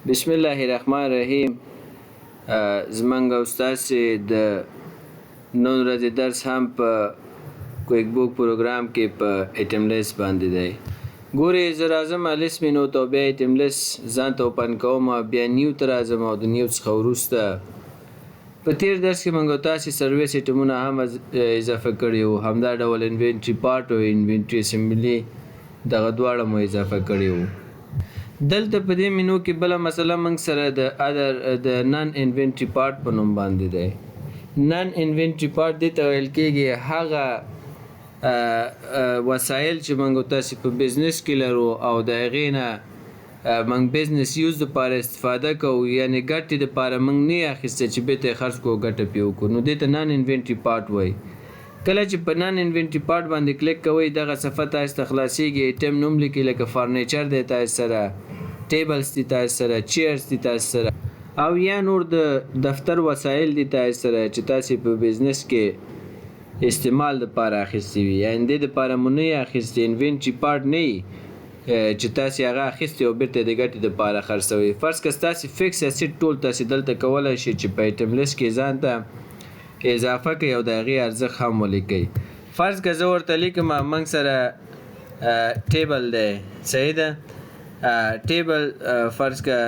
بسم الله الرحمن الرحیم. زمونږ او ستاسې د نن ورځې درس هم په کویک بوک پروګرام کې په ایټم لیست باندې دی. ګورې، زه راځم لیست مینو ته، بیا ایټم لیست ځان ته اوپن کوم، بیا نیو ته راځم او د نیو څخه وروسته په تیر درس کې موږ تاسې سرویس ایټمونه هم اضافه کړي وو، همدا ډول انوینټري پارت او انوینټري اسمبلی دغه دواړه مو اضافه کړي وو. دلته په دې مینو کې بله مسله موږ سره د ادر د نن انوینټري پارت په نوم باندې دی. نن انوینټري پارت دې ته ویل کېږي هغه وسایل چې موږ تاسې په بزنس کې لرو او د هغې نه موږ بزنس یوز دپاره استفاده کوو، یعنې ګټې دپاره موږ نه اخیستی چې بیرته یې خرڅ کړو، ګټه پرې وکړو، نو دې ته نان انوینټري پارت وایي. کله چې په نان انوینټري پارت باندې کلیک کوئ، دغه صفحه تاسو ته خلاصیږي. ایټم نوم لیکئ، لکه فرنیچر دی تاسو سره، ټیبلز دي تاسو سره، چیرز دي تاسو سره او یا نور د دفتر وسایل دي تاسو سره چې تاسو په بزنس کې استعمال دپاره اخیستي وي، یعنې دې دپاره مو نه یې اخیستي، انوینټري پارت نه یي چې تاسې هغه اخیستي او بیرته د ګټې دپاره خرڅوئ. فرض که ستاسې فکس اسیټ ټول تاسې دلته کولی شئ چې په ایټم لیست کې ځان ته اضافه کړئ او د هغې ارزښت هم ولیکئ. فرض که زه ورته لیکم موږ سره ټیبل دی، صحیح ده، ټیبل فرض که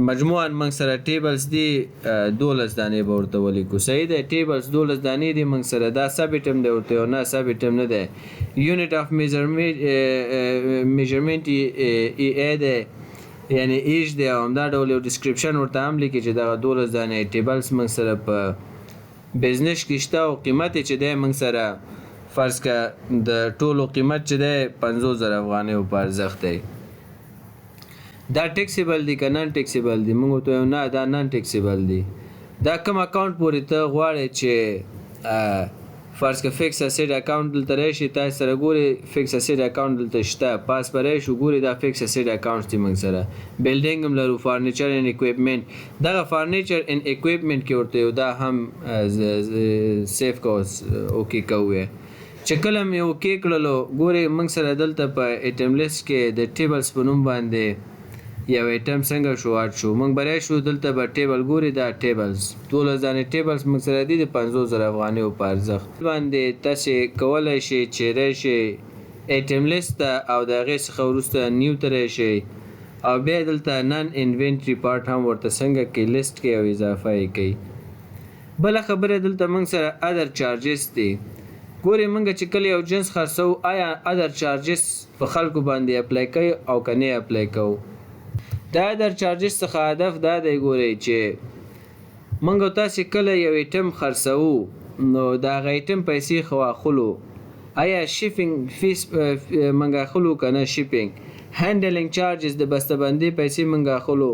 مجموعاً موږ سره ټیبلز دي 12 دانې به ورته ولیکو، صحیح دی، ټیبلز 12 دانې دي موږ سره. دا سب ایټم دی ورته یو، نه سب ایټم نه دی. یونټ اف میجرمنټ ای ای دی، یعنی ایج دی، او همدا ډول یو ډسکرپشن ورته هم لیکي چې دغه 12 دانې ټیبلز موږ سره په بزنس کې شته او قیمت یې چې دی موږ سره فرض که د ټولو قیمت چې دی 50,000 افغانیو په ارزښت دی. دا ټیکسیبل دی که نن ټیکسیبل دی؟ موږ ورته وایو نه، دا نن ټیکسیبل دی. دا کوم اکاونټ پورې ته غواړې چې فرض که فکس اسیټ اکاونټ دلته راشي تاسو سره، ګوري فکس اسیټ اکاونټ دلته شته، پاس به راشو، ګوري دا فکس اسیټ اکاونټ دی موږ سره. بلډینګ هم لرو، فرنیچر اینډ اکویپمنټ، دغه فرنیچر اینډ اکویپمنټ کې ورته یو دا هم سیف کو، اوکی کوو. چې کله مې اوکی کړلو، ګوري موږ سره دلته په ایټم لیست کې د ټیبلز په نوم باندې یو ایټم څنګه شو اډ شو. موږ به راشو دلته به ټیبل ګوري، دا ټیبلز 12 دانې ټیبلز موږ سره دي د 50,000 افغانیو په ارزښت باندې. تاسې کولی شئ چې راشئ ایټم لیست ته او د هغې څخه وروسته نیو ته راشئ او بیا دلته نن انوینټري پارت هم ورته څنګه کې لیست کې او اضافه یې کړئ. بله خبره دلته موږ سره ادر چارجز دي. ګورې، موږ چې کله یو جنس خرڅوو، آیا ادر چارجز په خلکو باندې اپلای کوي او که نه اپلای کوو؟ د ادر چارجز څخه هدف دا دی، ګورئ، چې موږ تاسې کله یو ایټم خرڅوو نو د هغه ایټم پیسې خو اخلو، آیا شیپینګ فیس موږ اخلو که نه؟ شیپینګ هینډلینګ چارجز، د بسته بندۍ پیسې موږ اخلو.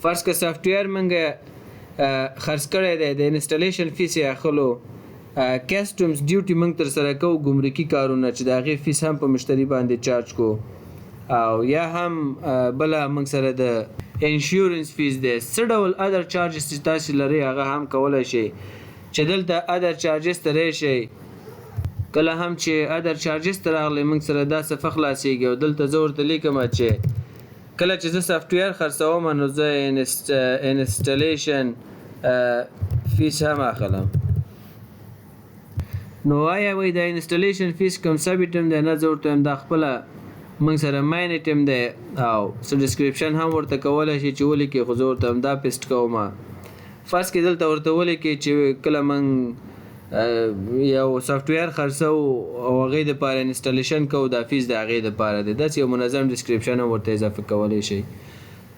فرض که سافټویر موږ خرڅ کړی دی، د انسټالیشن فیس یې اخلو. کسټمز ډیوټي موږ ترسره کوو، ګمرکي کارونه چې د هغې فیس هم په مشتري باندې چارج کو، او یا هم بله موږ سره د انشورنس فیس دی. څه ډول ادر چارجز چې تاسې لرئ هغه هم کولی شئ چې دلته ادر چارجز ته راشئ. کله هم چې ادر چارجز ته راغلی، موږ سره دا صفحه خلاصیږي او دلته زه ورته لیکم چې کله چې زه سافټویر خرڅوم نو زه انسټالیشن فیس هم اخلم. نو آیا وایي دا انسټالیشن فیس کوم سب ایټم دی؟ نه، زه ورته وایم دا خپله موږ سره مین ایټم دی او څه ډسکرپشن هم ورته کولی شي چې ولیکي، خو زه ورته همدا پیسټ کوم. فرض کې دلته ورته ولیکي چې کله موږ یو سافټویر خرڅوو او هغې دپاره انسټالیشن کوو، دا فیس د هغې دپاره دی. داسې یو منظم ډسکرپشن هم ورته اضافه کولی شئ.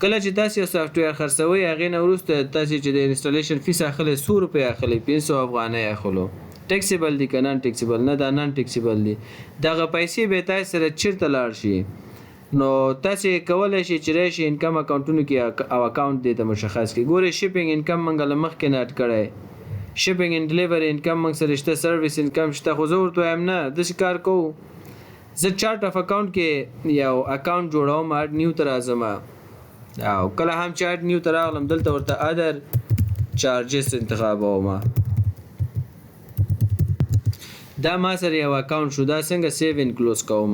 کله چې تاسې یو سافټویر خرڅوئ، هغې نه وروسته تاسې چې د انسټالیشن فیس اخلئ، څو روپۍ اخلئ؟ 500 افغانۍ اخلو. ټیکسیبل دي که نان ټیکسیبل؟ نه، دا نان ټیکسیبل دي. دغه پیسې به تاسې سره چیرته لاړ شي؟ نو تاسې کولی شئ چې راشئ انکم اکاونټونو کې او اکاونټ دې ته مشخص کړئ. ګورئ، شیپینګ انکم موږ له مخکې نه اډ کړی، شیپینګ اینډ ډیلیوري انکم موږ سره شته، سرویس انکم شته، خو زه ورته وایم نه، داسې کار کوو، زه چارټ اف اکاونټ کې یو اکاونټ جوړوم. اډ نیو ته راځم او کله هم چې اډ نیو ته راغلم، دلته ورته ادر چارجز انتخابوم. دا ما سره یو اکاونټ شو، دا څنګه سیو ان کلوز کوم؟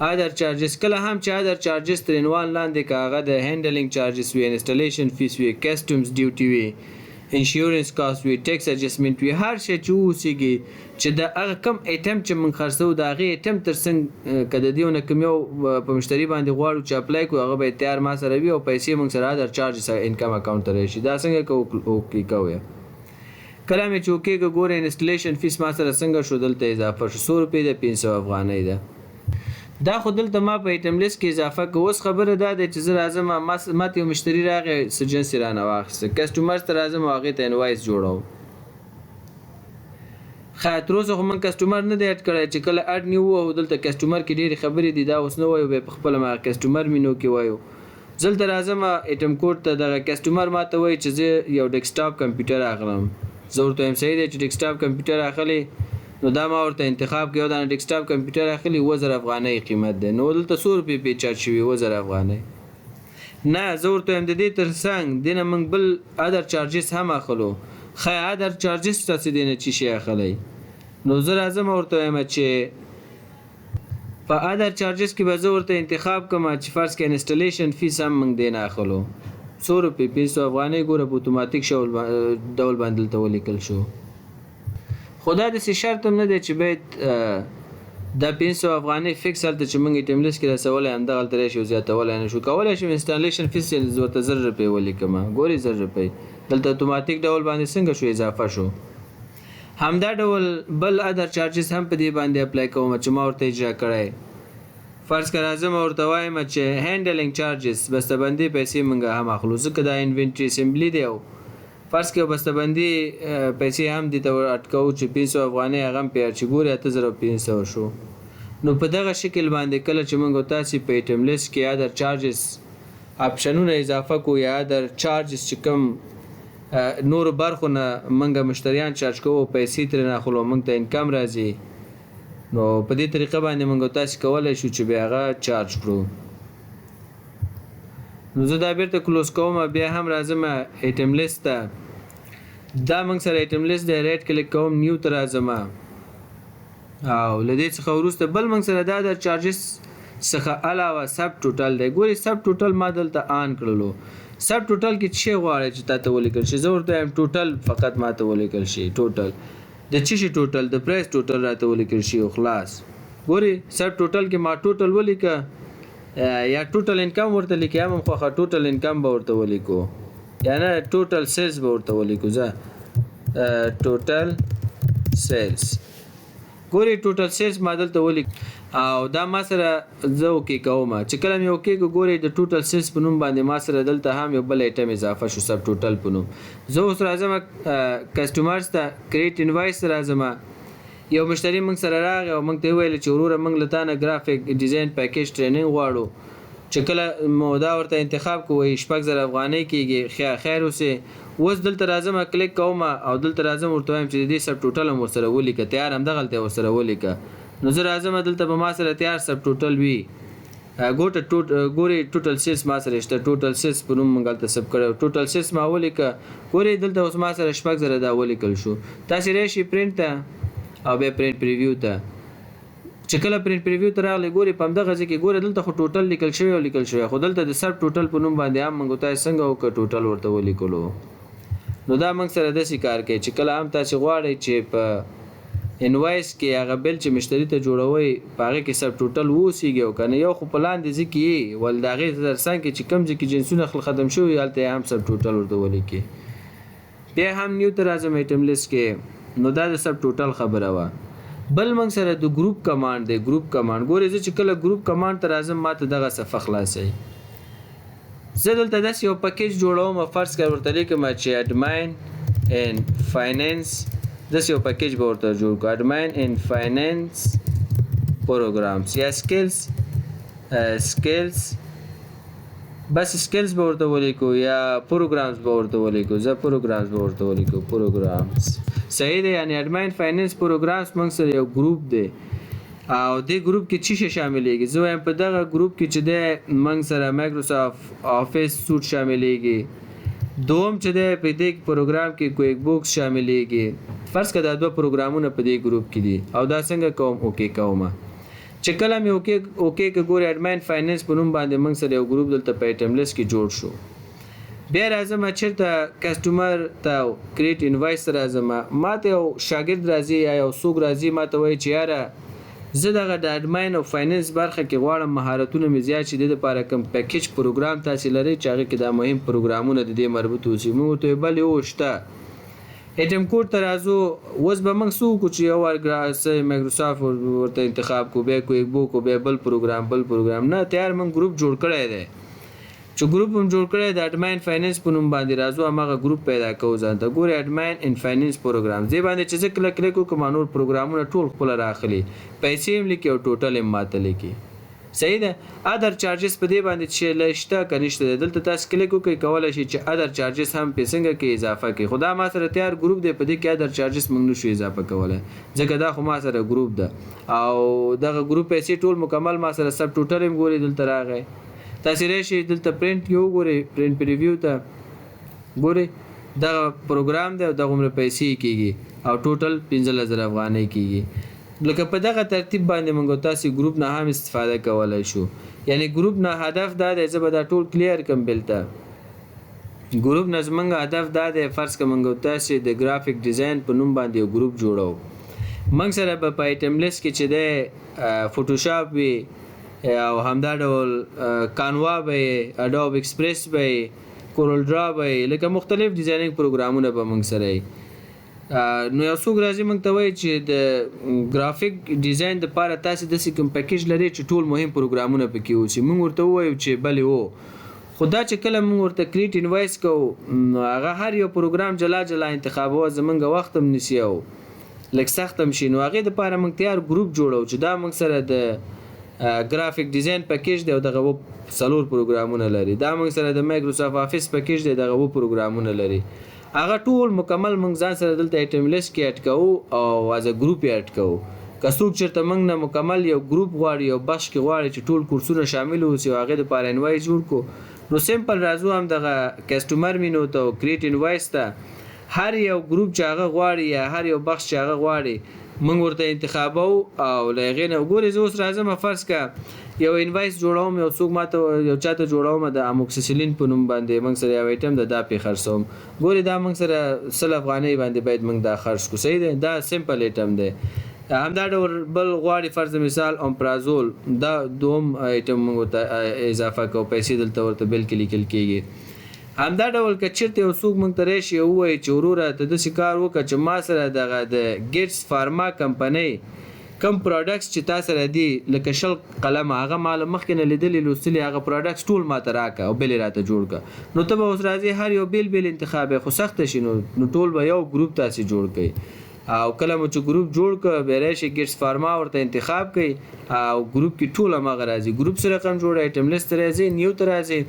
ادر چارجز، کله هم چې ادر چارجز تر عنوان لاندې، که هغه د هینډلینګ چارجز وي، انسټالیشن فیس وي، کسټمز ډیوټي وي، انشورنس کاست وي، ټیکس اډجسټمنټ وي، هر شی چې اوسېږي، چې د هغه کم ایټم چې موږ خرڅو د هغې ایټم تر څنګ که د دې نه کوم یو په مشتري باندې غواړو چې اپلای کړو، هغه به تیار ما سره وي او پیسې موږ سره ادر چارجز انکم اکاونټ ته راشي. دا څنګه اوکی کوي؟ کله مې چې اوکی که، ګوره انسټالیشن فیس ما سره څنګه شو؟ دلته اضافه شو. څو روپۍ ده؟ 500 افغانۍ ده. دا خو دلته ما په ایټم لیست کې اضافه که. اوس خبره دا ده چې زه راځم، ما ته یو مشتري راغی، څه جنس یې رانه واخیسته، کسټمرز ته راځم او هغې ته انوایس جوړوم. ښه، تر اوسه خو موږ کسټمر نه دی اډ کړی. چې کله اډ نیو ووهو، دلته کسټمر کې ډېرې خبرې دي، دا اوس نه وایو، بیا په خپله ما کسټمر مینو کې وایو. زه دلته راځم ایټم کوډ ته. دغه کسټمر ما ته وایي چې زه یو ډیسکټاپ کمپیوټر اخلم. زه ورته وایم صحیح دی، چې ډیسکټاپ کمپیوټر اخلي نو دا ما ورته انتخاب کړ. یو دانه ډیسکټاپ کمپیوټر اخلي، 7000 افغانۍ قیمت دی. نو دلته څو روپۍ پې چارج شوي؟ 7000 افغانۍ. نه، زه ورته وایم د دې تر څنګ دینه موږ بل ادر چارجز هم اخلو. ښه، ادر چارجز تاسو دینه چی شی اخلئ؟ نو زه راځم ورته وایم چې په ادر چارجز کې به زه ورته انتخاب کوم چې فرض کې انسټالیشن فیس هم موږ دینه اخلو. څو روپۍ؟ 500 افغانۍ. ګوره، په اتوماتیک شول ډول باندې دلته ولیکل شو. خو دا داسې شرط هم نه دی چې باید دا 500 افغانۍ فکس هلته چې موږ ایټم لیست کې رسولی همدغلته راشي او زیاتولی نه شو. کولی شم انسټالیشن فیس ورته 1000 روپۍ ولیکم. ګورئ، 1000 روپۍ دلته اتوماتیک ډول باندې څنګه شو؟ اضافه شو. همدا ډول بل ادر چارجز هم په دې باندې اپلای کوم چې ما ورته اجرا کړی. فرض که راځم ورته وایم چې هینډلینګ چارجز، بسته بندي پیسې مونږ هم اخلو، ځکه دا انوینټري اسمبلی دی او فرض که بسته بندي پیسې هم دې ته ور اټکوو چې 500 افغانۍ هغه هم پې چې ګوري 8500 شو. نو په دغه شکل باندې کله چې موږ تاسو په ایټم لیست کې ادر چارجز آپشنونه اضافه کو یا ادر چارجز چې کوم نورو برخو نه موږ مشتریان چارج کوو، پیسې ترې نه اخلو، موږ ته انکم راځي، نو په دې طریقه باندې موږ تاسو کولای شو چې بیا هغه چارج کړو. نو زه دا بیرته کلوز کوم، بیا هم راځم ایټم لیست ته. دا موږ سره ایټم لیست دی، رایټ کلیک کوم، نیو ته راځم او له دې څخه وروسته بل موږ سره دا د چارجز څخه علاوه سب ټوټل دی. ګوري، سب ټوټل ما دلته آن کړلو. سب ټوټل کې څه غواړي چې تاته ولیکل شي؟ زه ورته وایم ټوټل فقط ماته ولیکل شي. ټوټل د څه شي؟ ټوټل د پرایس ټوټل راته ولیکل شي او خلاص. ګوري، سب ټوټل کې ما ټوټل ولیکه یا ټوټل انکم ورته لیکي هم خوښه. ټوټل انکم به ورته ولیکو یا نه، ټوټل سیلز به ورته ولیکو. زه ټوټل سیلز، ګوري، ټوټل سیلز ما دلته ولیک او دا ما سره زه اوکی کوم. چې کله مې اوکی کو، ګوري، د ټوټل سیلز په نوم باندې ما سره دلته هم یو بل ایټم اضافه شو، سب ټوټل په نوم. زه اوس راځم کسټمرز ته، کریټ انوایس ته راځم. یو مشتری موږ سره راغی او موږ ته ویل چې وروره، موږ له تا نه ګرافیک ډیزاین پیکیج ټریننګ غواړو. چې کله مو دا ورته انتخاب کوی، 6000 افغانۍ کېږي. خیر اوسې. اوس دلته راځم، کلیک کوم او دلته راځم، ورته وایم چې د دې سب ټوټل هم ورسره ولیکه، تیار همدغلته ورسره ولیکه. نو زه راځم، دلته به ما سره تیار سب ټوټل وي. ګوټه ټوټ، ګوري، ټوټل سیلز ما سره شته. ټوټل سیلز په نوم مونږ هلته سب کړی، ټوټل سیلز ما ولیکه. ګوري، دلته اوس ما سره 6000 دا ولیکل شو. تاسې راشي پرینټ ته او بیا پرینټ پریویو ته. چې کله پرینټ پریویو ته راغلی، ګوري، په همدغه ځای کې ګوره، دلته خو ټوټل لیکل شوی او لیکل شوی، خو دلته د سب ټوټل په نوم باندې هم موږ تاسو څنګه وکړه؟ ټوټل ورته ولیکلو. نو دا موږ سره داسې کار کوي چې کله هم تاسو غواړئ چې په انوایس کې هغه بل چې مشتری ته جوړوي، په هغه کې سب ټوټل ووسیږي او کنه، یو خو په لاندې ځای کې یې ول د هغې تر څنګ کې چې کوم ځای کې جنسونه ختم شوي، هلته یې هم سب ټوټل ورته ولیکي. بیا هم نیو ته راځم ایټم لیست کې. نو دا د سب ټوټل خبره وه. بل موږ سره د ګروپ کمانډ دی. ګروپ کمانډ، ګورئ، زه چې کله ګروپ کمانډ ته راځم، ماته دغه صفحه خلاصوي. زه دلته داسې یو پکیج جوړوم، فرض کړه ورته لیکم چې اډمین ان فایننس، داسې یو پکیج به ورته جوړ کړو، اډمین ان فایننس پروګرامز یا سکلز، سکلز، بس سکلز به ورته ولیکو یا پروګرامز به ورته ولیکو. زه پروګرامز به ورته ولیکو. پروګرامز صحیح دی، یعنی اډمین فایننس پروګرامز موږ سره یو ګروپ دی او دې ګروپ کې څه شی شاملېږي؟ زه وایم په دغه ګروپ کې چې دی، موږ سره مایکروسافټ آفیس سوټ شاملېږي. دوم چې دی په دې پروګرام کې کویک بوکس شاملېږي. فرض که دا دوه پروګرامونه په دې ګروپ کې دي او دا څنګه کوم؟ اوکې کوم. چې کله مې اوکې که ګوري، اډمین فایننس په نوم باندې موږ سره یو ګروپ دلته په ایټم لیست کې جوړ شو. بیا راځم چېرته؟ کسټمر ته، کریټ انوایس ته راځم. ماته یو شاګرد راځي یا یو څوک راځي، ماته وایي چې یاره، زه دغه د اډمین او فایننس برخه کې غواړم مهارتونه مې زیات شي، د دې لپاره کوم پیکج پروګرام تاسې لرئ چې هغه کې دا مهم پروګرامونه د دې مربوط اوسي؟ موږ ورته وایو بلې، هو شته. ایټم کوډ ته راځو. اوس به موږ څه وکړو چې یو وار مایکروسافټ ورته انتخاب کو، بیا کویک بوک، بیا بل پروګرام، بل پروګرام؟ نه، تیار موږ ګروپ جوړ کړی دی. چې ګروپ هم جوړ کړی د اډمین فایننس په نوم باندې، راځو هماغه ګروپ پیدا کوو ځان ته. ګوري، اډمین ان فایننس پروګرام دې باندې چې زه کله کلیک وکړم، نور پروګرامونه ټول خپله راخلي، پیسې هم لیکي او ټوټل هم ماته لیکي. صحیح ده. ادر چارجز په دې باندې چې لشته که نشته دی، دلته تاسو کلیک وکړئ، کولای شئ چې ادر چارجز هم په څنګه کې اضافه کړئ. خو دا ما سره تیار ګروپ دی، په دې کې ادر چارجز موږ نشو اضافه کولای، ځکه دا خو ما سره ګروپ ده او دغه ګروپ پیسې ټول مکمل ما سره سب ټوټل هم ګوري دلته راغی. تاسو راشئ دلته پرنټ کې وګورئ، پرنټ پریویو ته ګورئ، دغه پروګرام دی او دغه عمر پیسې کیږي او ټوټل 15,000 افغانۍ کیږي. لکه په دغه ترتیب باندې موږ تاسو ګروپ نه هم استفاده کولای شو. یعنی ګروپ نه هدف دا دی، زه به دا ټول کلیر کم. بلته ګروپ نه زمونږ هدف دا دی، فرض که موږ تاسو د ګرافیک ډیزاین په نوم باندې یو ګروپ جوړو، موږ سره به په ایټم لیست کې چې دی فوټوشاپ وي او همدا ډول کانوا به، اډوب اکسپرس به، کورل ډرا به، لکه مختلف ډیزاینینګ پروګرامونه به موږ سره. نو یو څوک راځي موږ ته وایي چې د ګرافیک ډیزاین د پاره تاسو داسې کوم پیکج لرئ چې ټول مهم پروګرامونه پکې اوسي؟ موږ ورته ووایو چې بلې، وو. خو دا چې کله موږ ورته کریټ انوایس کوو، هغه هر یو پروګرام جلا جلا انتخابوه، زمونږ وخت هم نیسي او لږ سخت هم شي. نو هغې دپاره موږ تیار ګروپ جوړو چې دا موږ سره د ګرافیک ډیزاین پیکج دی او دغه و څلور پروګرامونه لري، دا موږ سره د مایکروسافټ آفیس پیکج دی، دغه و پروګرامونه لري. هغه ټول مکمل موږ ځان سره دلته ایټم لیست کې اډ کوو او از ګروپ یې اډ کوو. که څوک چېرته موږ نه مکمل یو ګروپ غواړي، یو بخش کې غواړي چې ټول کورسونه شامل اوسي او هغې دپاره انوایس جوړ کړو، نو سمپل راځو هم دغه کسټمر مینو ته او کریټ انوایس ته. هر یو ګروپ چې هغه غواړي یا هر یو بخش چې هغه غواړي، موږ ورته انتخابو او له هغې نه وګورئ. زه اوس راځم، فرض که یو انوایس جوړوم، یو څوک ماته یو چاته جوړوم د اموکسیسیلین په نوم باندې موږ سره یو ایټم ده، دا پې خرڅوم. ګورې، دا موږ سره 100 افغانۍ باندې باید موږ دا خرڅ کړو. صحیح دی، دا سمپل ایټم دی. همدا ډول بل غواړي، فرض مثال امپرازول، دا دوم ایټم موږ ورته اضافه کوو، پیسې دلته ورته بل کې لیکل کیږي. همدا ډول که چېرته یو څوک موږ ته راشي او ووایي چې وروره، ته داسې کار وکړه چې ما سره دغه د ګیټس فارما کمپنۍ کم پروډکټس چې تا سره دي، لکه 20 قلمه، هغه ما له مخکې نه لیدلي لوستلي، هغه پروډکټس ټول ماته راکه او بل یې راته جوړ که. نو ته به اوس راځې هر یو بیل بیل انتخاب خو سخته شي. نو ټول به یو ګروپ تاسې جوړ کړئ او کله مو چې ګروپ جوړ کړ، بیا راشي ګیټس فارما ورته انتخاب کړئ او ګروپ کې ټول هماغه راځي. ګروپ څه رقم جوړ؟ ایټم لیست ته راځي، نیو ته راځي،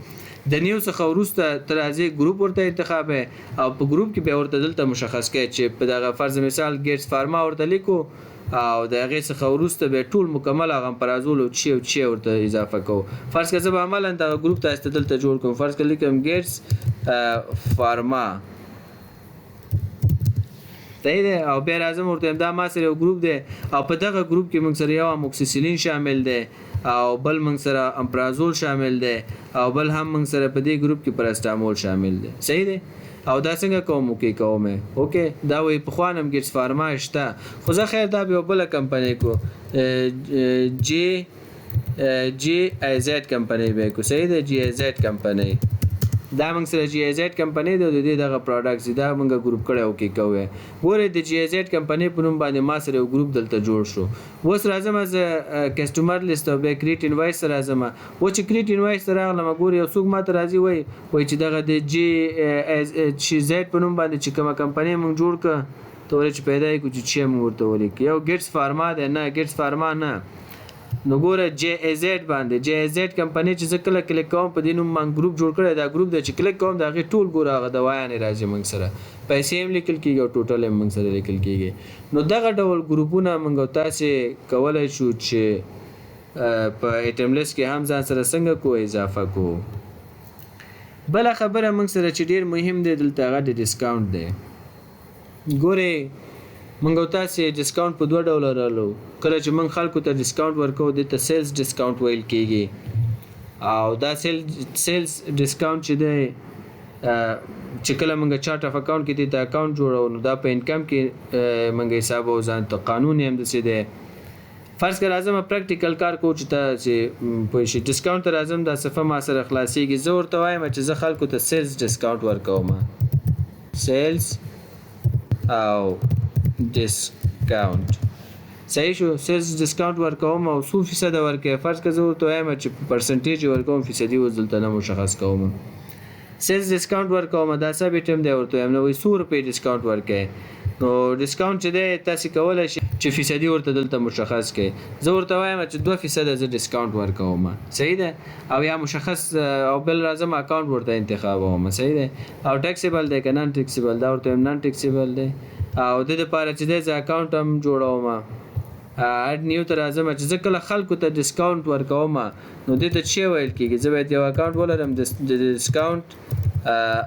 د نیو څخه وروسته ته راځي، ګروپ ورته انتخاب او په ګروپ کې بیا ورته دلته مشخص کړئ چې په دغه فرض مثال ګیټس فارما ورته لیکو او د هغې څخه وروسته بیا ټول مکمل هغه امپرازول او چی او چی ورته اضافه کوو. فرض که زه به عملاً دغه ګروپ تاسو ته دلته جوړ کوم. فرض که لیکم ګیټس فارما، صحیح دی، او بیا راځم ورته دا ما سره یو ګروپ دی او په دغه ګروپ کې موږ سره یو اموکسیسیلین شامل دی او بل موږ سره امپرازول شامل دی او بل هم موږ سره په دې ګروپ کې پراسټامول شامل دی. صحیح دی. او دا څنګه کوم؟ اوکې کوم. اوکې، دا وایي پخوا هم ګیټس فارما شته، خو زه خیر دا به یو بله کمپنۍ کو، جی ای زیډ کمپنۍ به کو. صحیح ده، جی ای زیډ کمپنۍ، دا موږ سره جی ای زیډ کمپنۍ ده، د دې دغه پروډکټس دا موږ ګروپ کړی. اوکې کوی. ګورئ، د جی ای زیډ کمپنۍ په نوم باندې ما سره یو ګروپ دلته جوړ شو. اوس راځم زه کسټمر لیست او بیا کریټ انوایس ته راځم. و چې کریټ انوایس ته راغلم، ګورئ، یو څوک ماته راځي، وایي چې دغه د جی ای زیډ په نوم باندې چې کومه کمپنۍ موږ جوړ کړ، ته ورې چې پیدا یې کړو چې چی موږ ورته ولیک، یو ګیټس فارما دی. نه، ګیټس فارما نه. نو ګوره، جی ای زیډ باندې، جی ای زیډ کمپنۍ چې زه کله کلیک کوم، په دې نوم باندې ګروپ جوړ کړی، دا ګروپ دی، چې کلیک کوم د هغې ټول ګوره هغه دوایانې راځي، موږ سره پیسې هم لیکل کېږي او ټوټل هم موږ سره لیکل کېږي. نو دغه ډول ګروپونه موږ تاسې کولی شو چې په ایټم لیست کې هم ځان سره څنګه کو؟ اضافه کو. بله خبره موږ سره چې ډیر مهم دی دلته هغه د ډیسکاونټ دی. ګورئ، موږ او تاسې ډیسکاونټ په دوه ډوله رالو. کله چې موږ خلکو ته ډیسکاونټ ورکوو، دې ته سیلز ډیسکاونټ ویل کیږي، او دا سیلز ډیسکاونټ چې دی، چې کله موږ چارټ اف اکاونټ کې دې ته اکاونټ جوړو، نو دا په انکم کې موږ حسابو ځان ته، قانون یې همداسې دی. فرض که راځم، پریکټیکل کار کوو چې تاسې پوه شئ. ډیسکاونټ ته راځم، دا صفحه ما سره خلاصیږي. زه ورته وایم چې زه خلکو ته سیلز ډیسکاونټ ورکوم، سیلز او ډیسکاونټ، صحیح شو؟ سیلز ډیسکاونټ ورکوم او څو فیصده ورکوي؟ فرض که زه ورته وایم چې پرسنټیج ورکوم، فیصدي اوس دلته نه مشخص کوم. سیلز ډیسکاونټ ورکوم، دا سب ایټم دی. ورته وایم نو وایي څو روپۍ ډیسکاونټ ورکوي؟ نو ډیسکاونټ چې دی، تاسې کولی شئ چې فیصدي ورته دلته مشخص کړئ. زه ورته وایم چې 2% زه ډیسکاونټ ورکوم، صحیح ده؟ او یا مشخص او بل راځم، اکاونټ ورته انتخابوم، صحیح ده؟ او ټیکسیبل دی که نان ټیکسیبل؟ دا ورته وایم نان ټیکسیبل دی. او د دې لپاره چې دی، زه اکاونټ هم جوړوم. اډ نیو ته راځم چې زه کله خلکو ته ډیسکاونټ ورکوم، نو دې ته څه ویل کیږي؟ زه باید یو اکاونټ ولرم د ډیسکاونټ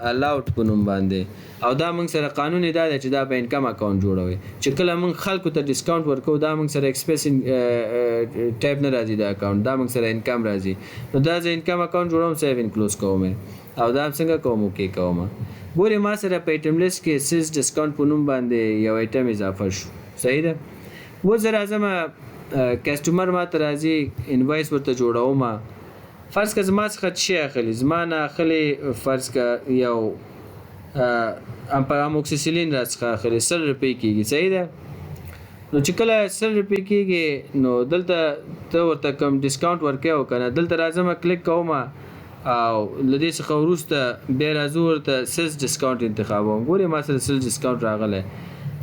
الاوډ په نوم باندې، او دا موږ سره قانون دا دی چې دا به انکم اکاونټ جوړوي. چې کله موږ خلکو ته ډیسکاونټ ورکوو، دا موږ سره ایکسپنس ټایپ نه راځي دا اکاونټ، دا موږ سره انکم راځي. نو دا زه انکم اکاونټ جوړوم، سیو ان کلوز کوم، او دا هم څنګه کوم؟ اوکی کوم. ګورې، ما سره په ایټم لیست کې سیلز ډیسکاونټ په نوم باندې یو ایټم اضافه شو، صحیح ده؟ اوس زه راځم، کسټمر ما ته راځي، انوایس ورته جوړوم. فرض که زما څخه څه اخلي؟ زما نه اخلي فرض که یو اموکسیسیلین را څخه اخلي، 100 روپۍ کیږي، صحیح ده؟ نو چې کله 100 روپۍ کیږي، نو دلته ته ورته کوم ډیسکاونټ ورکوې او کنه؟ دلته راځم، کلیک کوم، او له دې څخه وروسته بیا راځو، ورته سیلز ډیسکاونټ انتخابوم. ګورې، ما سره سیلز ډیسکاونټ راغلی.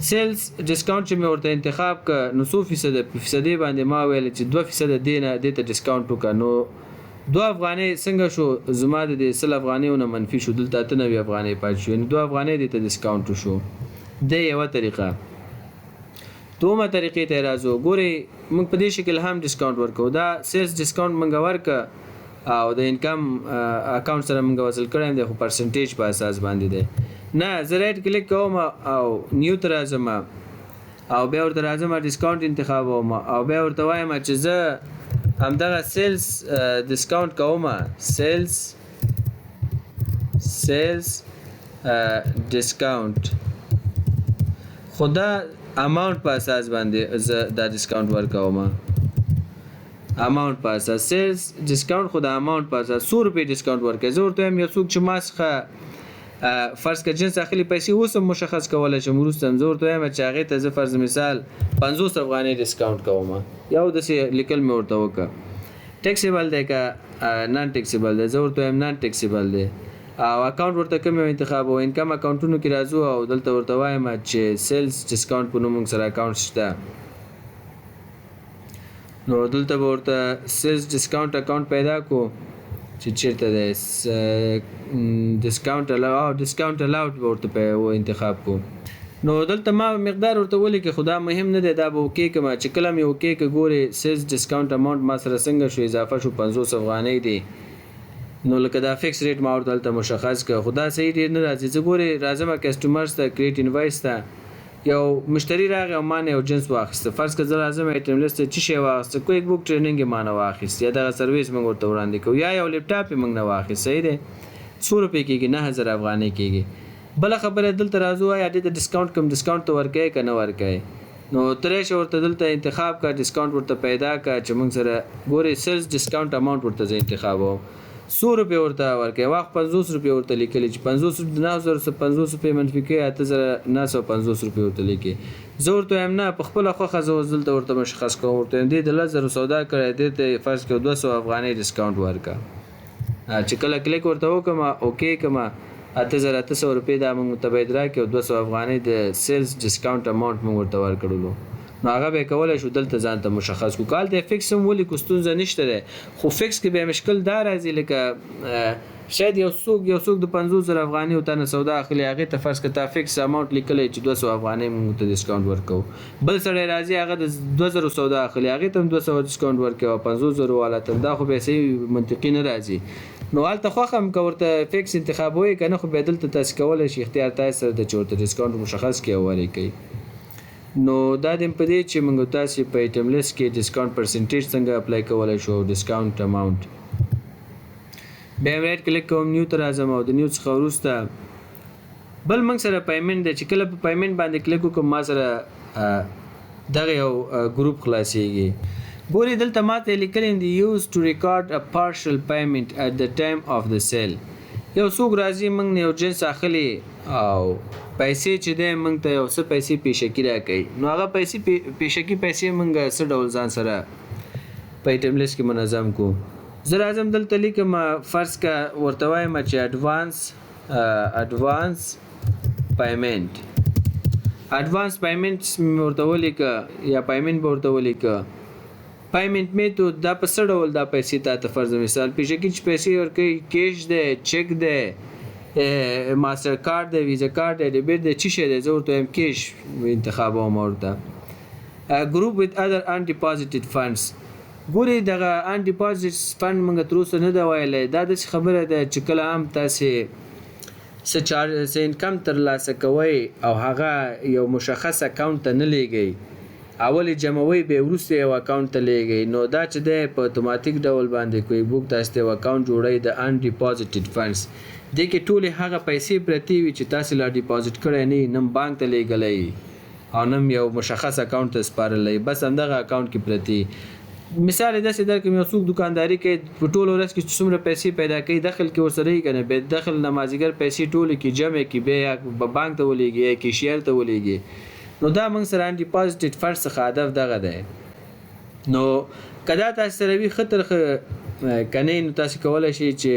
سیلز ډیسکاونټ چې مې ورته انتخاب ک، نو څو فیصده؟ په فیصدې باندې ما ویل چې 2% دې نه دې ته ډیسکاونټ وکړه. نو 2 افغانۍ څنګه شو؟ زما د دې 100 افغانیو نه منفي شو، دلته 98 افغانۍ پاتې شو، یعنې 2 افغانۍ دې ته ډیسکاونټ شو. د یوه طریقه. دومه طریقې ته راځو. ګورئ، موږ په دې شکل هم ډیسکاونټ ورکو. دا سیلز ډیسکاونټ موږ ورکه او د انکم اکاونټ سره موږ وصل کړی دی، خو پرسنټیج په اساس باندې دی. نه، زه رایټ کلیک کوم او نیو ته راځم، او بیا ورته راځم، ډیسکاونټ انتخابوم، او بیا ورته وایم چې زه همدغه سیلز ډیسکاونټ کوم، سیلز ډیسکاونټ، خو دا اماونټ په اساس باندې زه دا ډیسکاونټ ورکوم. اماونټ په اساس سیلز ډیسکاونټ، خو د اماونټ په اساس څو روپۍ ډیسکاونټ ورکوي؟ زه ورته وایم یو څوک چې ما څخه فرض که جنس اخلي، پیسې اوس هم مشخص کولی شم وروسته هم. زه ورته وایم چې هغې ته زه فرض مثال 50 افغانۍ ډیسکاونټ کوم. یو داسې لیکل مې ورته وکړه. ټیکسیبل دی که نان ټیکسیبل دی؟ زه ورته وایم نان ټیکسیبل دی. او اکاونټ ورته کوم یو انتخاب؟ او انکم اکاونټونو کې راځو، او دلته ورته وایم چې سیلز ډیسکاونټ په نوم موږ سره اکاونټ شته. نو دلته به ورته سیلز ډیسکاونټ اکاونټ پیدا کو چې چیرته دی. ډیسکاونټ الاو، ډیسکاونټ الاوډ به ورته په انتخاب کو. نو دلته ما مقدار ورته ولیکه، خو دا مهم نه دی. دا به اوکی کم. چې کله مې اوکی که، ګورې، سیلز ډیسکاونټ اماونټ ما سره څنګه شو؟ اضافه شو، 50 افغانۍ دی. نو لکه دا فکس ریټ ما ورته هلته مشخص که، خو دا صحیح ډیر نه راځي. زه ګورې راځم کسټمرز ته، کریټ انوایس ته. یو مشتری راغی او ما نه یو جنس واخیست. فرض که زه راځم ایټم لیست، څه شی واخیست؟ کویک بوک ټریننګ یې ما نه واخیست، یا دغه سرویس موږ ورته وړاندې کوو، یا یو لپټاپ یې موږ نه واخیست، صحیح دی؟ څو روپۍ کېږي؟ 9000 افغانۍ کېږي. بله خبره، دلته راځو، آیا دې ته ډسکاونټ، کوم ډسکاونټ ته ورکوې که نه ورکوې؟ نو ته راشه، ورته دلته انتخاب کا، ډسکاونټ ورته پیدا کا چې موږ سره ګورې سیلز ډسکاونټ اماونټ ورته زه انتخابوم. څو روپۍ ورته ورکوې؟ واخ، 50 روپۍ ورته لیکلي چې 50 روپۍ، 9000 څخه 50 روپۍ منفي کوي، 8950 روپۍ ورته لیکي. زه ورته وایم نه، په خپله خوښه زه اوس دلته ورته مشخص کوم. ورته وایم دې د 10,000 سودا کړی، دې ته فرض کړه 200 افغانۍ ډسکاونټ ورکړه. چې کله کلیک ورته وکړم، اوکی کړم، 8800 روپۍ دا موږ ته باید راکړي، او 200 افغانۍ د سیلز ډسکاونټ اماونټ موږ ورته ورکړلو. نو هغه به کولای شو دلته ځان ته مشخص کو. که هلته فکس هم ولیکو، ستونزه نشته دی، خو فکس کې بیا مشکل دا راځي، لکه شاید یو څوک د 50,000 افغانیو تا نه سودا اخلي، هغې ته فرض که تا فکس اماونټ لیکلی چې 200 افغانۍ موږ ته ډسکاونټ ورکوو. بل سړی راځي، هغه د 2000 سودا اخلي، هغې ته هم 200 ډسکاونټ ورکوي او 50,000 والا ته. دا خو بیا صحیح منطقي نه راځي. نو هلته خوښه هم که ورته فکس انتخابوي که نه، خو بیا دلته تاسو کولی شئ، اختیار تاسو سره ده چې ورته discount مشخص کړئ او ورې کوي. نو دا دیم په دې چې موږ تاسو په item list کې discount percentage څنګه apply کولی شو او discount amount. بیا هم right click کوم، new ته راځم او د new څخه وروسته بل موږ سره payment دی، چې کله په payment باندې کلیک وکړم ما سره دغه یو group خلاصیږي. ګوري دلته ماته لیکلي دي use to record a partial payment at the time of the sale. یو څوک راځي موږ نه یو جنس اخلي او پیسې چې دی موږ ته یو څه پیسې پیشکي راکوي، نو هغه پیسې پیشکي پیسې موږ څه ډول ځان سره په item list کې منظم کړو. زه راځم دلته لیکم، فرض که ورته وایم چې advance payment، advance payment مې ورته ولیکه یا payment به ورته ولیکه. payment method دا په څه ډول دا پیسې تا ته فرض مثال پیشکي چې پیسې ورکوي، cash دی، چک دی، ماستر کارت دی، ویزا کارت دی، debit دی، چی شی دی، زه ورته وایم cash انتخابوم ورته. group with other undeposited funds. ګوري دغه undeposited fund موږ تر اوسه نه ده ویلی. دا داسې خبره ده چې کله هم تاسې څه چارج څه income ترلاسه کوئ او هغه یو مشخص account ته نه لیږئ، اول یې جمعوئ بیا وروسته یو account ته لیږئ، نو دا چې دی په اتوماتیک ډول باندې QuickBook تاسې ته یو account جوړوي د undeposited funds. دې کې ټولې هغه پیسې پرتې وي چې تاسې لا deposit کړی نه وي، نه هم بانک ته لیږلی او نه هم یو مشخص account ته سپارلی، بس همدغه account کې پرتې. مثال یې داسې درکړم، یو څوک دکانداري کوي، په ټوله ورځ کې چې څومره پیسې پیدا کوي دخل کې ورسره وي که نه، بیا دخل نه مازدیګر پیسې ټولې کړي، جمع کړي، بیا یا بانک ته ولیږي یا cashier ته ولیږي. نو دا موږ سره undeposited fund څخه هدف دغه دی. نو که دا تاسې سره وي ښه تر ښه، که نه نو تاسې کولی شئ چې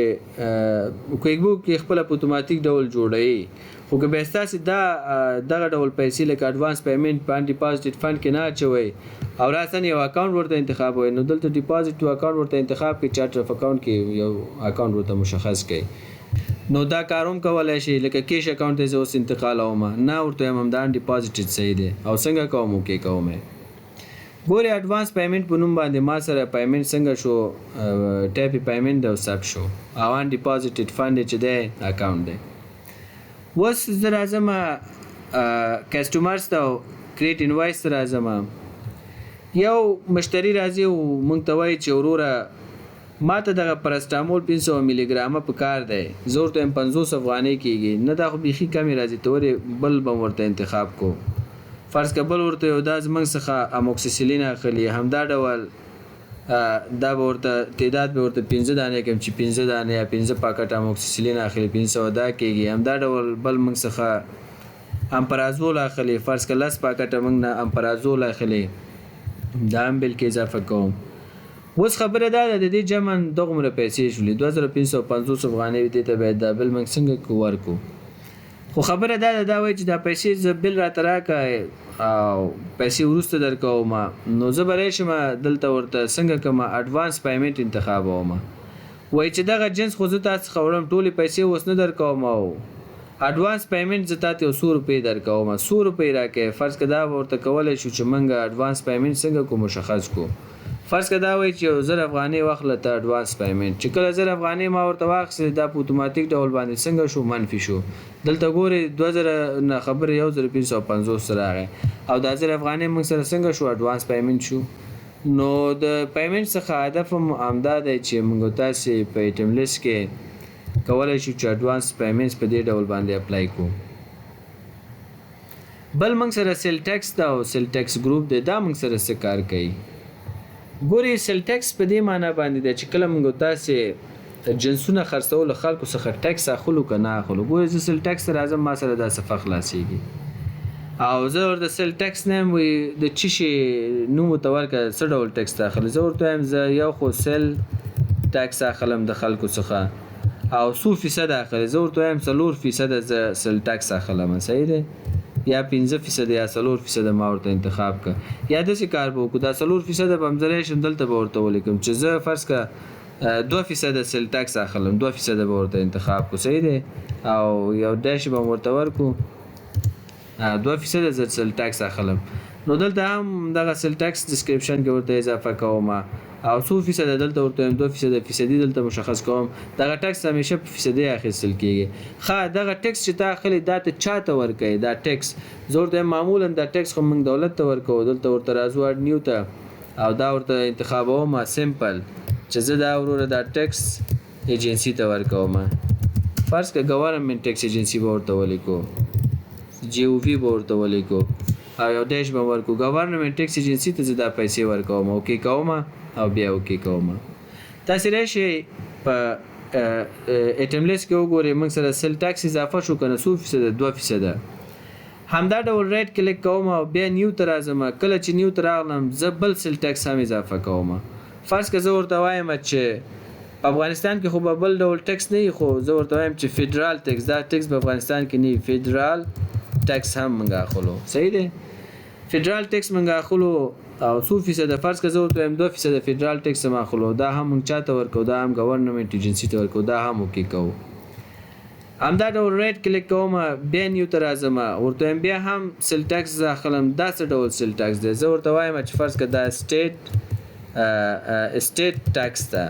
QuickBook کې خپله په اتوماتیک ډول جوړوي، خو که بیا ستاسې دا دغه ډول پیسې لکه advance payment په undeposited fund کې نه اچوئ او راساً یو account ورته انتخابوئ، نو دلته deposit to account ورته انتخاب کړئ، chart of account کې یو account ورته مشخص کړئ. نو دا کار هم کولی شئ، لکه cash account ته زه اوس انتقالوم، نه ورته وایم همدا undeposited صحیح دی او څنګه کوم okay کوم یې. ګورې advance payment په نوم باندې ما سره payment څنګه شو، type یې payment دی او ثبت شو او undeposited fund یې چې دی account دی. اوس زه راځم customers ته او create invoice ته راځم. یو مشتری راځي او موږ ته وایي چې وروره ما ته دغه پراسټامول 500 ملي ګرامه په کار دی، زه ورته وایم 50 افغانۍ کېږي، نه دا خو بیخي کمې راځي، ته ولې بل به م ورته انتخاب کو. فرض که بل ورته یو دا زموږ څخه amoxicillin اخلي، همدا ډول دا به ورته تعداد به ورته 5 دانې کوم چې 5 دانې یا 5 پاکټ amoxicillin اخلي، 500 دا کېږي. همدا ډول بل موږ څخه امپرازول اخلي، فرض که 10 پاکټه موږ نه امپرازول اخلي، دا هم bill کې اضافه کوم. اوس خبره دا ده د دې جمع دغومره پیسې شولې 2550 افغانۍ، دې ته باید دا bill موږ څنګه ورکړو. خو خبره دا ده دا وایي چې دا پیسې زه bill راته راکړه او پیسې وروسته درکوم، نو زه به راشم دلته ورته څنګه کوم advance payment انتخابوم. وایي چې دغه جنس خو زه تا څخه وړم، ټولې پیسې اوس نه درکوم او advance payment زه تاته یو څو روپۍ درکوم، څو روپۍ راکوې. فرض که دا ورته کولی شو چې موږ advance payment څنګه کو مشخص کو. فرض که دا وایي چې یو 1000 افغانۍ واخله ته advance payment، چې کله 1000 افغانۍ ما ورته واخیستلې دا په اتوماتیک ډول باندې څنګه شو منفي شو. دلته ګورئ 2000 نه خبره 1550 راغی او دا 1000 افغانۍ موږ سره څنګه شو advance payment شو. نو د payment څخه هدف هم همدا دی چې موږ تاسې په item list کې کولی شو چې advance payments په دې ډول باندې apply کړو. بل موږ سره sales tax ده او sales tax group دی، دا موږ سره څه کار کوي. ګورئ sales tax په دې معنا باندې دی چې کله موږ تاسې جنسونه خرڅولو له خلکو څخه tax اخلو که نه اخلو. ګورئ زه sales tax ته راځم، ما سره دا صفحه خلاصېږي او زه ورته sales tax نه یم، وایي د څه شي نوم ورته ورکړه، څه ډول tax ته اخلي. زه ورته وایم زه یو خو sales tax اخلم د خلکو څخه او څو فیصده اخلي، زه ورته وایم 4% زه sales tax اخلم، صحیح دی، یا 5% یا 4% ما ورته انتخاب کړه. یا داسې کار به وکړو، دا 4% به هم زه راشم دلته به ورته ولیکم چې زه فرض که 2% sales tax اخلم، 2% به ورته انتخاب کړو، صحیح دی، او یو dash به هم ورته ورکړو، 2% زه sales tax اخلم. نو دلته هم دغه سیل ټیکس ډیسکریپشن کې ورته اضافه کوم او څو فیصده دلته ورته وایم، 2% فیصدي دلته مشخص کوم. دغه ټیکس همیشه په فیصدي اخیستل کیږي. ښه، دغه ټیکس چې تا اخلي دا ته چاته ورکوي؟ دا ټیکس زه ورته وایم معمولا دا ټیکس خو موږ دولت ته ورکوو. دلته ورته راځو اډ نیو ته او دا ورته انتخابوم سمپل چې زه دا وروره دا ټیکس ایجنسی ته ورکوم. فرض که ګورنمنت ټیکس ایجنسی به ورته ولیکو، جی او وی به ورته ولیکو او یو ډیش به ورکو. ګورنمنت ټیکس ایجنسی ته زه دا پیسې ورکوم. اوکی کوم او بیا اوکی کوم. تاسو راشئ په ایټم لیست کې وګورئ، موږ سره سیل ټیکس اضافه شو کنه، څو فیصده؟ 2%. همدا ډول رایټ کلیک کوم او بیا نیو ته راځم. کله چې نیو ته راغلم زه بل سیل ټیکس هم اضافه کوم. فرض که زه ورته وایم چې په افغانستان کې خو به بل ډول ټیکس نه وي، خو زه ورته وایم چې فدرال ټیکس، دا ټیکس په افغانستان کې نه وي، فدرال ټیکس هم موږ اخلو. صحیح دی، فدرال ټیکس موږ اخلو او څو فیصده؟ فرض که زه ورته وایم 2% فدرال ټیکس هم اخلو. دا هم موږ چاته ورکوو؟ دا هم ګورنمنت ایجنسي ته ورکوو. دا هم اوکې کوو. همدا ډول رایټ کلیک کوم، بیا نیو ته راځم، ورته وایم بیا هم سیل ټیکس زه اخلم. دا څه ډول سیل ټیکس دی؟ زه ورته وایم چې فرض که دا سټیټ ټیکس ده،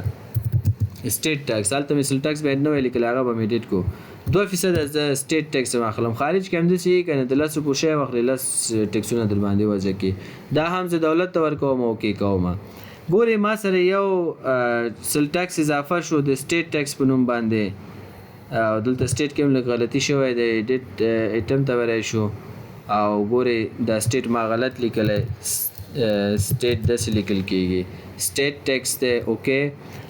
سټیټ ټیکس. هلته مې سیل ټیکس باید نه وای لیکلی، هغه به مې ایډیټ کو. 2% زه سټیټ ټیکس هم اخلم. خارج کې همداسې یې که نه، د 10 روپو شی واخلې 10 ټیکسونه در باندې وضع کړي. دا هم زه دولت ته ورکوم، اوکې کوم. ګورې ما سره یو سیل ټیکس اضافه شو د سټیټ ټیکس په نوم باندې، او دلته سټیټ کې هم لږ غلطي شوی دی، ایډیټ ایټم ته به راشو او ګورې دا سټیټ ما غلط لیکلی، سټیټ داسې لیکل کیږي، سټیټ ټیکس دی. اوکې،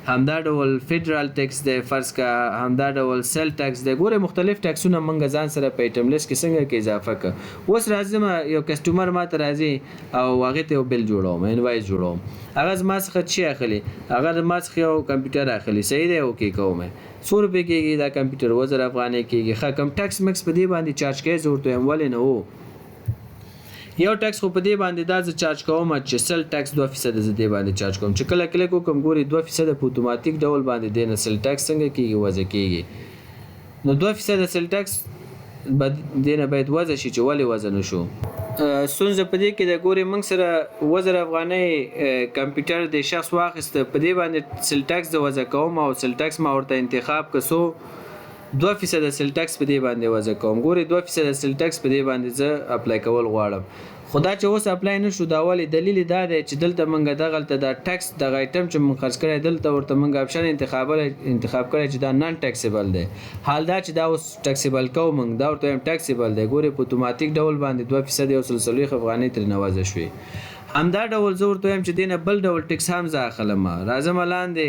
همدا ډول فدرال ټیکس دی فرض که، همدا ډول سیل ټیکس دی. ګورې مختلف ټیکسونه موږ ځان سره په ایټم لیست کې څنګه کې اضافه که. اوس راځم، یو کسټمر ما ته راځي او هغې ته یو بل جوړوم، انوایس جوړوم. هغه زما څخه څه اخلي؟ هغه زما څخه یو کمپیوټر اخلي. صحیح دی، اوکې کوم. څو روپۍ کېږي دا کمپیوټر؟ 7000 افغانۍ کېږي. ښه، کوم ټیکس مکس په دې باندې چارج کوي؟ زه ورته وایم ولې نه و، یو ټیکس خو په دې باندې دا زه چارج کوم چې سیل ټیکس 2% زه دې باندې چارج کوم. چې کله کلیک وکړم ګوري 2% په اتوماتیک ډول باندې دې نه سیل ټیکس څنګه کېږي؟ وضع کېږي. نو 2% سیل ټیکس به دې نه باید وضع شي، چې ولې وضع نه شو؟ ستونزه په دې کې ده، ګوري موږ سره 7000 افغانۍ کمپیوټر د شخص واخیسته، په دې باندې سیل ټیکس زه وضع کوم او سیل ټیکس ما ورته انتخاب که څو 2% سیل ټیکس په دې باندې وضع کوم. ګوري 2% سیل ټیکس په دې باندې زه اپلای کول غواړم، خو دا چې اوس اپلای نه شو، دا ولې؟ دلیل یې دا دی چې دلته موږ دغلته دا ټیکس دغه ایټم چې موږ خرڅ کړی دلته ورته موږ اپشن انتخاب کړی چې دا نن ټیکسیبل دی، حال دا چې دا اوس ټیکسیبل کوو موږ، دا ورته وایم ټیکسیبل دی. ګوري په اتوماتیک ډول باندې 2% 140 افغانۍ ترېنه وضع شوې. همدا ډول زه ورته وایم چې دې نه بل ډول ټیکس هم زه اخلم. راځم لاندې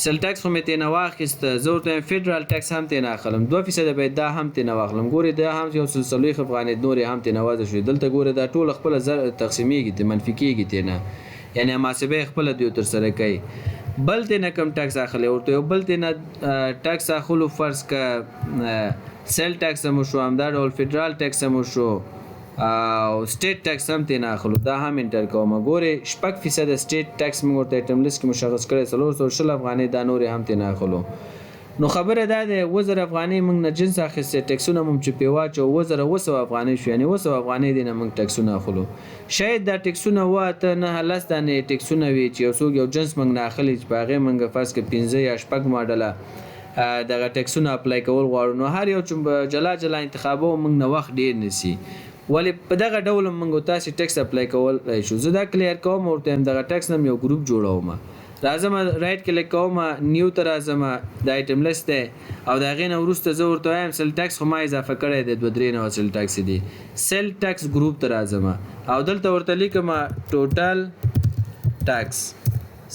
سیل ټیکس خو مې ترېنه واخیسته، زه ورته وایم فدرال ټیکس هم ترېنه اخلم، 2% باید دا هم ترېنه واخلم. ګورې دا هم 140 افغانۍ نورې هم ترېنه وضع شوې. دلته ګورې دا ټوله خپله زر تقسیمېږي، ترې منفي کېږي ترېنه، یعنې محاسبه یې خپله دوی ترسره کوي. بل ترېنه کوم ټیکس اخلي؟ ورته یو بل ترېنه ټیکس اخلو، فرض که سیل ټیکس هم وشو، همدا ډول فدرال ټیکس هم وشو او سټیټ ټیکس هم ترېنه اخلو، دا هم انټر کوم. ګورې 6% سټیټ ټیکس موږ ورته ایټم لیست کې مشخص کړی، 420 افغانۍ دا نورې هم ترېنه اخلو. نو خبره دا ده 7000 افغانۍ موږ نه جنس اخیستی، ټیکسونه مو چې پرې واچو 7700 افغانۍ شو، یعنې 700 افغانۍ دې نه موږ ټیکسونه اخلو. شاید دا ټیکسونه 7، 8، 9، 10 دانې ټیکسونه وي چې یو څوک یو جنس موږ نه اخلي چې په هغې موږ فرض کړه 5 یا 6 ماډله دغه ټیکسونه اپلای کول غواړو، نو هر یو چې جلا جلا انتخابو موږ نه وخت ډېر نیسي. ولې په دغه ډول موږ تاسې ټیکس اپلای کولای شو. زه دا کلیر کوم ورته یم دغه ټیکس نه یو ګروپ جوړوم. راځم رایټ کلیک کوم، نیو ته راځم، د ایټم لیست دی او د هغې نه وروسته زه ورته وایم سیل ټیکس خو ما اضافه کړی دی، 2 3 نوع سیل ټیکس دي. سیل ټیکس ګروپ ته راځم او دلته ورته لیکم ټوټل ټیکس،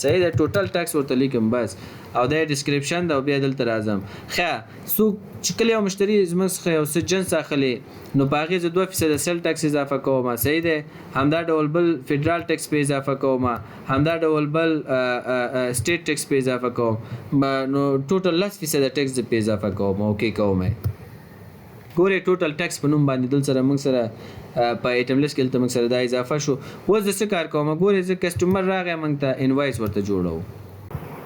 صحیح دی، ټوټل ټیکس ورته لیکم بس، او دا یې ډسکریپشن ده. او بیا دلته راځم. ښه، څوک چې کله یو مشتري زموږ څخه یو څه جنس اخلي نو په هغې زه 2% سیل ټیکس اضافه کوم، صحیح دی. همدا ډول بل فدرال ټیکس پې اضافه کوم، همدا ډول بل سټیټ ټیکس پې اضافه کوم، نو ټوټل 10% ټیکس زه پې اضافه کوم. اوکې کوم. ګورې ټوټل ټیکس په نوم باندې دلته سره موږ سره په ایټم لیست کې دلته موږ سره دا اضافه شو. اوس زه څه کار کوم؟ ګورې زه کسټمر راغی موږ ته انوایس ورته جوړوو.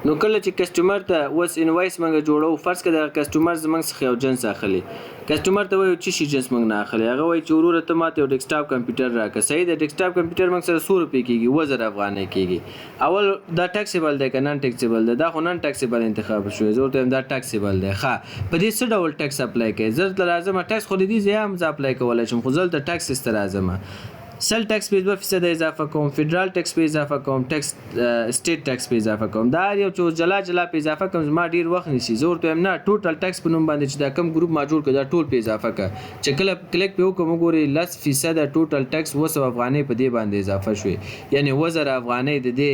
نو کله چې کسټمر ته اوس انوایس مونږ جوړو، فرض کړه دغه کسټمر زمونږ څخه یو جنس اخلي، کسټمر ته وایو چې شي جنس مونږ نه اخلي، هغه وایي چې وروره ته ماته یو ډیسکټاپ کمپیوټر راکړه. صحیح ده، ډیسکټاپ کمپیوټر مونږ سره څو روپۍ کیږي؟ 7000 افغانۍ کیږي. اول دا ټیکسیبل دی که نن ټیکسیبل دی؟ دا خو نن ټیکسیبل انتخاب شوی، زه ورته وایم دا ټیکسیبل دی. ښه، په دې څه ډول ټیکس اپلای کوي؟ زه درته راځم، ټیکس خو له دې ځایه هم زه اپلای کولی شم، خو زه دلته ټیکس ته راځم. سل ټیکس په 2% اضافه کوم، فدرال ټیکس په اضافه کوم، ټیکس سټیټ ټیکس په اضافه کوم. دا هر یو چې جلا جلا په اضافه کوم زما ډیر وخت نیسي. زه ورته وایم نه، ټوټل ټیکس په نوم باندې چې دا کم ګروپ ما جوړ کړ دا ټول په اضافه کړه. چې کله کلیک په وکړم، وګورئ، 10% ټوټل ټیکس 700 افغانۍ په دې باندې اضافه شوې، یعنی 7000 افغانۍ د دې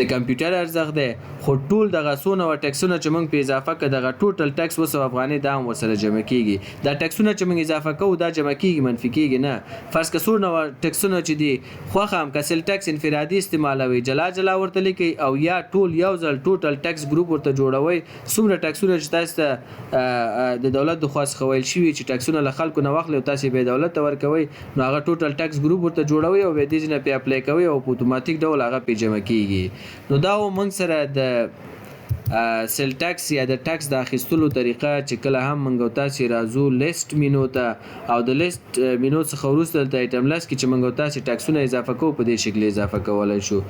د کمپیوټر ارزښت دی. خو ټول دغه څو نوه ټیکسونه چې موږ په اضافه کړه، دغه ټوټل ټیکس 700 افغانۍ دا هم ورسره جمع کیږي. دا ټیکسونه چې موږ اضافه کوو دا جمع کیږي، منفي کیږي نه. فرض که څو نوه ټیکسونه چې دي خوښه هم که سل ټیکس انفرادي استعمالوي، جلا جلا ورته لیکي او یا ټول یو ځل ټوټل ټیکس ګروپ ورته جوړوي. څومره ټیکسونه چې تاسو ته د دولت د خوا څخه ویل شوي چې ټیکسونه له خلکو نه واخلي او تاسو به دولت ته ورکوي، نو هغه ټوټل ټیکس ګروپ ورته جوړوي او به دې ځینې پې اپلای کوي او په اتوماتیک ډول هغه پې جمع کیږي. نو دا و موږ سره د سل ټیکس یا د ټیکس د اخیستلو طریقه، چې کله هم موږ او تاسو راځو لیست مینو ته او د لیست مینو څخه وروسته دلته ایټم لیست کې چې موږ او تاسو ټیکسونه اضافه کوو، په دې شکل اضافه کولای شو.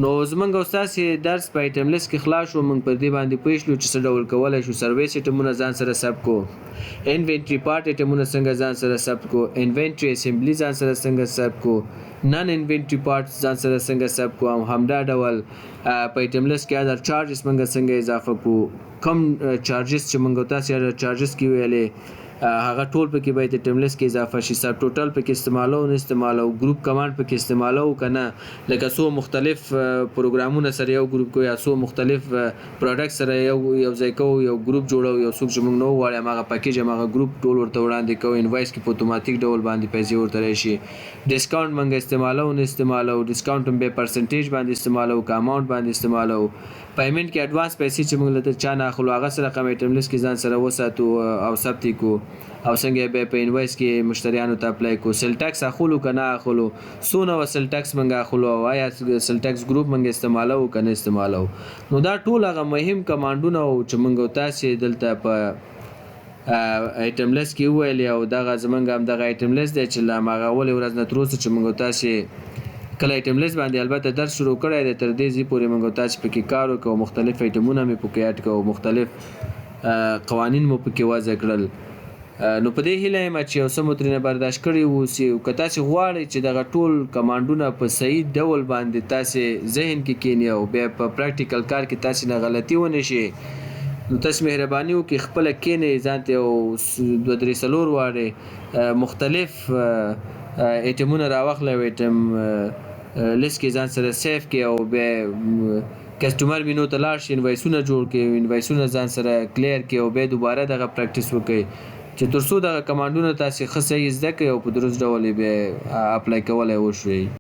نو زموږ او تاسو درس په ایټم لیست کې خلاص شو. موږ پر دې باندې پوه شلو چې څه ډول کولای شو سرویس ایټمونه ځان سره ثبت کو، انوینټري پارت ایټمونه څنګه ځان سره ثبت کو، انوینټري اسمبلی ځان سره څنګه ثبت کو، نن انوینټري پارت ځان سره څنګه ثبت کو، او همدا ډول په ایټم لیست کې ادر چارجز موږ څنګه اضافه کو، کم چارجز چې موږ تاسو ادر چارجز کې ویلې هغه ټول پکې باید ایټم لیست کې اضافه شي، سب ټوټل پکې استعمالو نه استعمالو، ګروپ کمانډ پکې استعمالو کنه، لکه څو مختلف پروګرامونه سره یو ګروپ کو یا څو مختلف پروډکټ سره یو یو ځای کو، یو ګروپ جوړو، یو څوک چې موږ نو غواړي هغه پکیج هغه ګروپ ټول ورته وړاندې کوو، انوایس کې په اتوماتیک ډول باندې پیسې ورته راشي. ډسکاونټ موږ استعمالو نه استعمالو، ډسکاونټ هم به پرسنټیج باندې استعمالو که اماونټ باندې استعمالو، پیمنټ کې اډوانس پیسې چې موږ له چا نه اخلو هغه سره رقم ایټم لیست کې ځان سره وساتو او ثبت یې کو او څنګه به په انوایس کې مشتریانو ته اپلای کو، سل ټیکس اخلو که نه اخلو، څونه و سل ټیکس موږ اخلو او آیا سل ټیکس ګروپ موږ استعمالو که نه استعمالو. نو دا ټول هغه مهم کمانډونه وو چې موږ تاسې دلته په ایټم لیست کې وویلې، او دغه زمونږ هم دغه ایټم لیست دی چې له هماغه اولې ورځ نه تر اوسه چې موږ تاسې کله ایټم لیست باندې البته درس شروع کړی دی، تر دې ځای پورې موږ تاسې پکې کار وکړو، مختلف ایټمونه مې پکې اډ کړو، مختلف قوانین مو پکې وضع کړل. نو په دې هیله یم چې یو څه مو ترېنه برداشت کړي اوسي. او که تاسې غواړئ چې دغه ټول کمانډونه په صحیح ډول باندې تاسې ذهن کې کینی او بیا په پریکټیکل کار کې تاسې نه غلطي ونه شي، نو تاسې مهرباني وکړئ خپله کینئ، ځان ته یو دوه درې څلور وارې مختلف ایټمونه راواخلئ او ایټم لیست کې ځان سره سیف کړئ او بیا کسټمر مینو ته لاړ شئ، انوایسونه جوړ کړئ، انوایسونه ځان سره کلیر کړئ او بیا دوباره دغه پریکټیس وکړئ چې تر څو دغه کمانډونه تاسې ښه صحیح زده کړئ او په درست ډول یې بیا اپلای کولی وشئ.